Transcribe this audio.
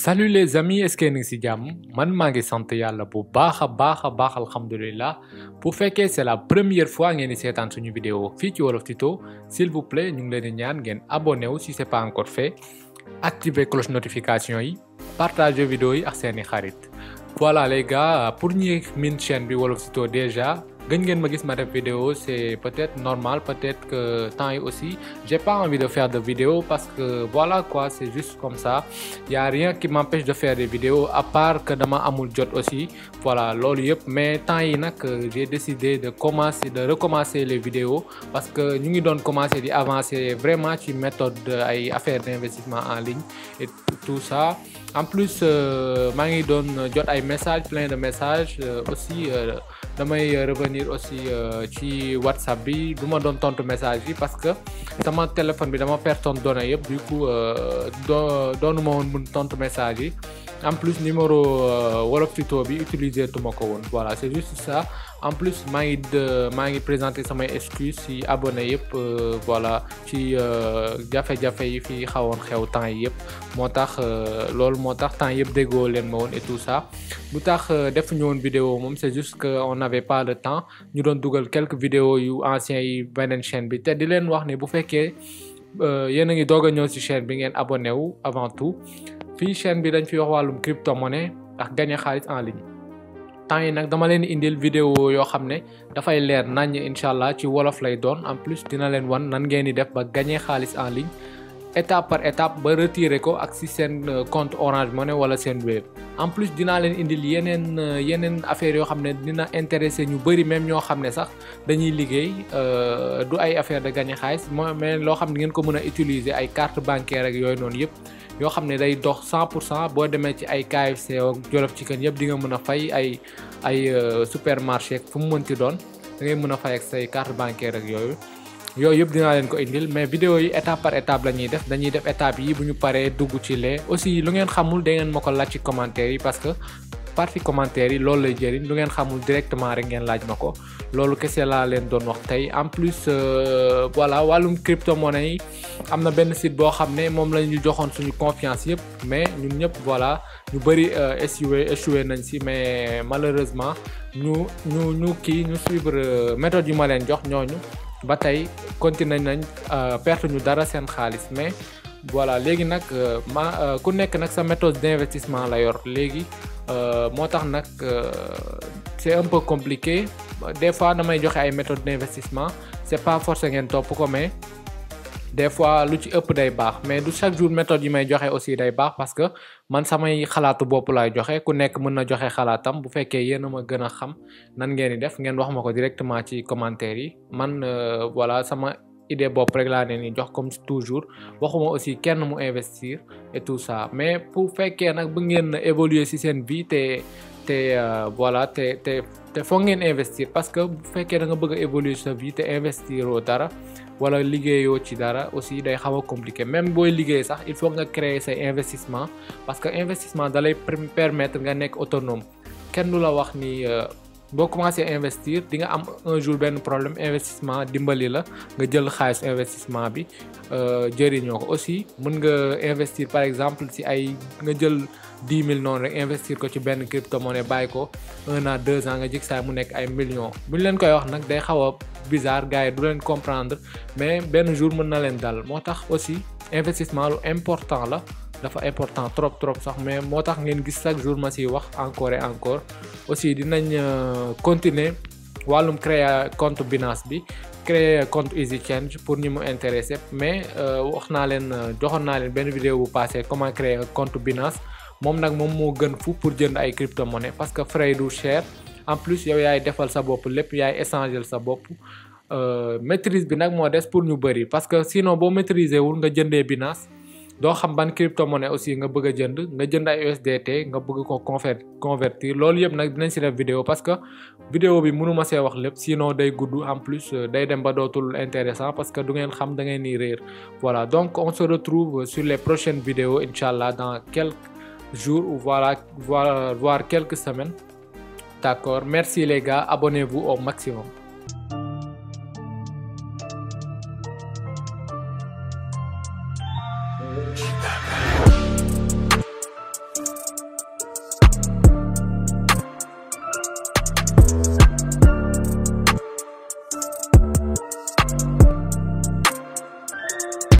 Salut les amis, est-ce que yéen a ngi si jàmm man maa ngi sant yàlla bu baax a baax alhamdulilah bu fekkee c'est la première fois ngeen di seetaan suñu vidéo fii ci Wolof Tuto s'il vous plaît ñu ngi leen di ñaan ngeen abonné wu si c'est pas encore fait activer cloche notification yi partager vidéo yi ak seeni xarit. Voilà les gars, pour ñi min chaîne bi Wolof Tuto déjà gën ngeen ma gis ma def vidéo, c'est peut-être normal, peut-être que temps yi aussi j'ai pas envie de faire de vidéo parce que voilà quoi, c'est juste comme ça. Il y a rien qui m'empêche de faire des vidéos à part que dama amul jot aussi. Voilà loolu yëpp, mais temps yi nag j'ai décidé de recommencer les vidéos parce que ñu ngi doon commencer di avancer vraiment ci méthode ay affaires d'investissement en ligne et tout ça. En plus maa ngi doon jot ay messages, plein de messages aussi. Damay revenir aussi ci WhatsApp bi du ma doon tontu message yi parce que sama téléphone bi dama pertoon données yëpp, du coup doonu ma woon mun tontu message yi. En plus numéro Wolof Tuto bi utiliser tuma ko woon, voilà c'est juste ça. En plus maa ngi présenter samay excuses ci abonné yëpp, voilà ci jafe-jafe yi fi xawoon xew temps yi yëpp moo tax loolu moo tax temps yëpp déggoo leen ma woon et tout ça. lu tax defuñu woon vidéo moom c'est juste que on n'avait pas le temps, ñu doon dugal quelques vidéos yu anciens yi beneen chaîne bi. te di leen wax ne bu fekkee yéen a ngi doog a ñëw ci chaîne bi ngeen abonné wu avant tout. fii chaîne bi dañ fi wax wàllum crypto-monnaie ak gagner xaalis en ligne. temps yi nag dama leen indil vidéo yoo xam ne dafay leer nañ incha allah ci wolof lay doon. En plus dina leen wan nan ngeen di def ba gagner xaalis en ligne étape par étape ba retirer ko ak si seen compte Orange Money wala seen Wave. En plus dinaa leen indil yeneen affaires yoo xam ne dina intéresser ñu bari, même ñoo xam ne sax dañuy liggéey du ay affaire de gagner xaalis mais loo xam ne ngeen ko mën a utiliser ay carte bancaire ak yooyu noonu yëpp. yoo xam ne day dox 100% boo demee ci ay KFC ak Jollof Chicken yëpp di nga mën a fay ay supermarché fu mu mënti doon da ngay mën a fay ak say carte bancaire ak yooyu yëpp dinaa leen ko indil. mais vidéo yi étape par étape la ñuy def, dañuy def étape yi bu ñu paree dugg ci lee. aussi lu ngeen xamul da ngeen ma ko laaj ci commentaire yi parce que partie commentaire yi loolu lay jëriñ. lu ngeen xamul directement rek ngeen laaj ma ko, loolu kese laa leen doon wax tey. en plus voilà wàllum crypto-monnaie yi am na benn site boo xam ne moom la ñu joxoon suñu confiance yëpp, mais ñun ñëpp voilà ñu bëri échoué nañ si. mais malheureusement ñu suivre méthode yu ma leen jox ñooñu ba tey continuer nañ perte ñu dara seen xaalis. mais voilà léegi nag ku nekk nag sa méthode d'investissement la yor léegi. moo tax nag c'est un peu compliqué. Des fois damay joxe ay méthodes d'investissement, c'est pas forcé ngeen topp ko, mais des fois lu ci ëpp day baax. mais du chaque jour méthode yi may joxe aussi day baax parce que man samay xalaatu bopp laay joxe. ku nekk mën na joxe xalaatam. bu fekkee yéen a ma gën a xam nan ngeen di def ngeen wax ma ko directement ci commentaire yi. man voilà sama idée bopp rek laa leen di jox comme toujours. waxuma aussi kenn mu investir et tout ça. mais pour fekkee nag bu ngeen évoluer ci seen vie voilà te foog ngeen investir parce que bu fekkee da nga bëgg a évoluer sa vie te investiroo dara wala liggéeyoo ci dara aussi day xaw a compliqué. même booy liggéey sax il faut nga créer say investissement parce que investissement da lay permettre nga nekk autonome. kenn du la wax ni boo commencé investir di nga am un jour benn problème, investissement dimbali la nga jël xaalis investissement bi jëriñoo ko. aussi mën nga investir par exemple si nga jël 10 000 noonu rek investir ko ci benn crypto-monnaie bàyyi ko 1 an 2 ans nga jëg saa mu nekk ay millions. bu ñu leen koy wax nag day xaw a bizarre, gars yi du leen comprendre, mais benn jour mën na leen dal. moo tax aussi investissement lu important la, dafa important trop sax. mais moo tax ngeen gis chaque jour ma siy wax encore et encore. aussi dinañ continuer wàllum créer compte Binance bi, créer compte Easy Change pour ñi mu intéressé. mais joxoon naa leen benn vidéo bu passé comment créer compte Binance. moom nag moom moo gën fu pour jënd ay crypto-monnaie parce que frais du cher. en plus yow yaay defal sa bopp lépp, yaay échanger sa bopp. maîtrise bi nag moo des pour ñu bëri parce que sinon boo maîtriser wul nga jëndee Binance doo xam ban crypto-monnaie aussi nga bëgg a jënd ay USDT nga bëgg ko convertir. loolu yëpp nag dinañ si def vidéo parce que vidéo bi mënuma see wax lépp sinon day gudd. en plus day dem ba dootul intéressant parce que du ngeen xam da ngeen ni réer. voilà donc on se retrouve sur les prochaines vidéos inchallah dans quelques jours ou voire quelques semaines. D'accord, merci les gars, abonnez-vous au maximum.